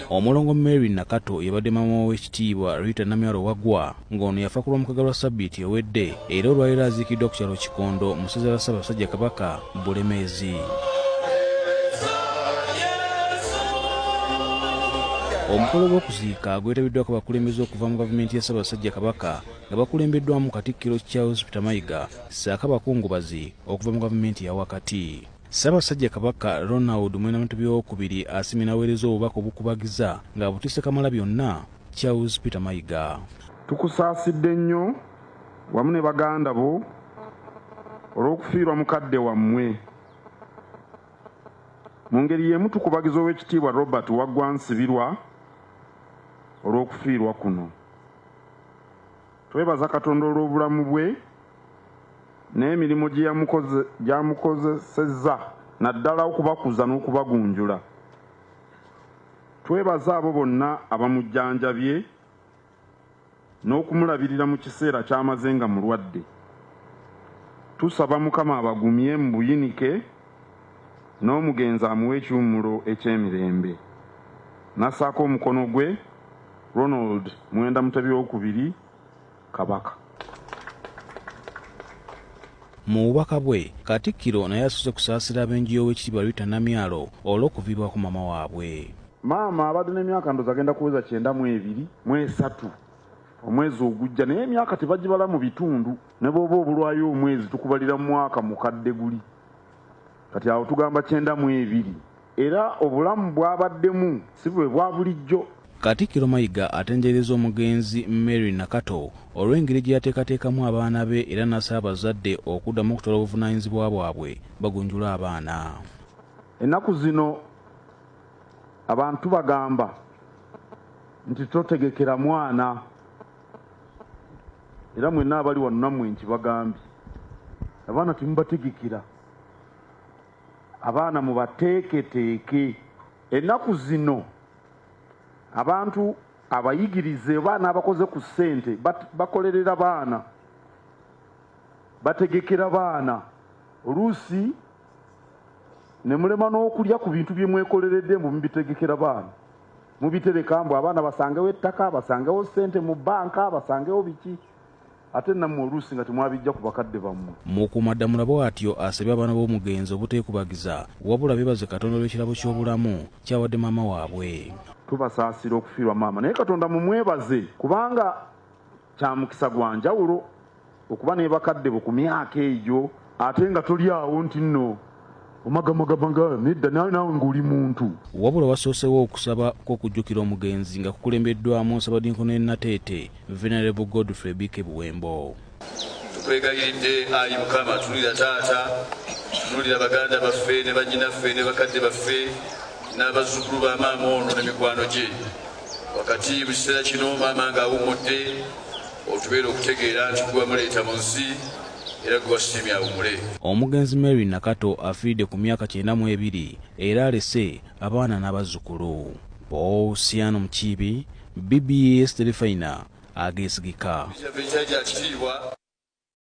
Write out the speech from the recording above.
Omulongo Mary Nakato yabadde maama w'ekitiibwa Rita Namyalo Waggwa, ng'ono yafa ku Lwomukaaga lwa ssabbiiti ewedde, era olwaleero aziikiddwa ku kyalo Kikondo mu ssaza lya Ssaabasajja Kabaka Bulemeezi. Omukolo gw'okuziika gwetabiddwako abakulembeze okuva mu gavumenti ya Ssaabasajja Kabaka nga bakulembeddwamu Katikkiro Charles Peter Mayiga ssaako abakungubazi okuva mu gavumenti eya wakati. Ssaabasajja Kabaka Ronald Mwenda Mutebi Owookubiri asiimye n'aweereza obubaka obukubagiza ng'abutisse Kamalabyonna Charles Peter Mayiga. Tukusaasidde nnyo wamu ne baganda bo olw'okufiirwa mukadde wammwe. Mu ngeri y'emu tukubagiza Oweekitiibwa Robert Waggwa Nsibirwa olw'okufiirwa kuno. Twebaza Katonda olw'obulamu bwe n'emirimu gye gy'amukozesezza naddala okubakuza n'okubagunjula. Twebaza abo bonna abamujjanjabye n'okumulabirira mu kiseera ky'amaze nga mulwadde. Tusaba Mukama abagumye mu buyinike n'omugenzi amuwe ekiwummulo eky'emirembe. N'assaako omukono gwe Ronald Mwenda Mutebi Owookubiri, Kabaka. Mu bubaka bwe, Katikkiro naye asoose kusaasira ab'enju y'Oweekitiibwa Rita Namyalo olw'okuviibwako maama waabwe. Maama abadde n'emyaka ndowooza agenda kuweza 92 mu esatu omwezi ogujja, naye emyaka tebagibala mu bitundu, ne bw'oba obulwayo omwezi tukubalira mu mwaka mukadde guli. Kati awo tugamba 92, era obulamu bw'abaddemu si bwe bwa bulijjo. Katikkiro Mayiga atenderezza omugenzi Mary Nakato olw'engeri gye yateekateekamu abaana be era n'asaba abazadde okuddamu okutwala obuvunaanyizibwa bwabwe bagunjule abaana. Ennaku zino abantu bagamba nti totegekera mwana, era mwenna abali wano nammwe nkibagambye, abaana temubategekera, abaana mubateeketeeke. Ennaku zino abantu abayigirize oba n'abakoze ku ssente bakolerera baana, bategekera baana, oluusi ne mulema n'okulya ku bintu bye mwekoleredde mbu mubitegekera baana, mubitereka mbu abaana basangewo ettaka, basangewo ssente mu bbanka, basangewo biki, ate nammwe oluusi nga temwabijja ku bakadde bammwe. Mukuumaddamula bw'atyo asabye abaana b'omugenzi obuteekubagiza, wabula beebaze Katonda olw'ekirabo ky'obulamu ky'awadde maama waabwe. Tubasaasira okufiirwa maama, naye Katonda mumwebaze kubanga kya mukisa gwa njawulo okuba ne bakadde bo ku myaka egyo, ate nga toli awo nti nno omagamagamaga nedda, naawe ng'oli muntu. Wabula wasoosewo okusaba kw'okujjukira omugenzi nga kukulembeddwamu Ssabadinkoni Nateete Venerable Godfrey B.K. Buwembo. Tukwegayiridde ayi Mukama, tunulira taata, tunulira baganda baffe ne bannyinaffe ne bakadde baffe n'abazzukulu ba maama ono ne mikwano gye. Wakati mu kiseera kino maama ng'awummudde, otubeere okutegeera nti gwe wamuleeta mu nsi era gwe wasiimye awummule. Omugenzi Mary Nakato afiiridde ku myaka 92 era alese abaana n'abazzukulu. Posiano Mukiibi, BBS Terefayina, ageesigika. Ekitabo kya kitiibwa.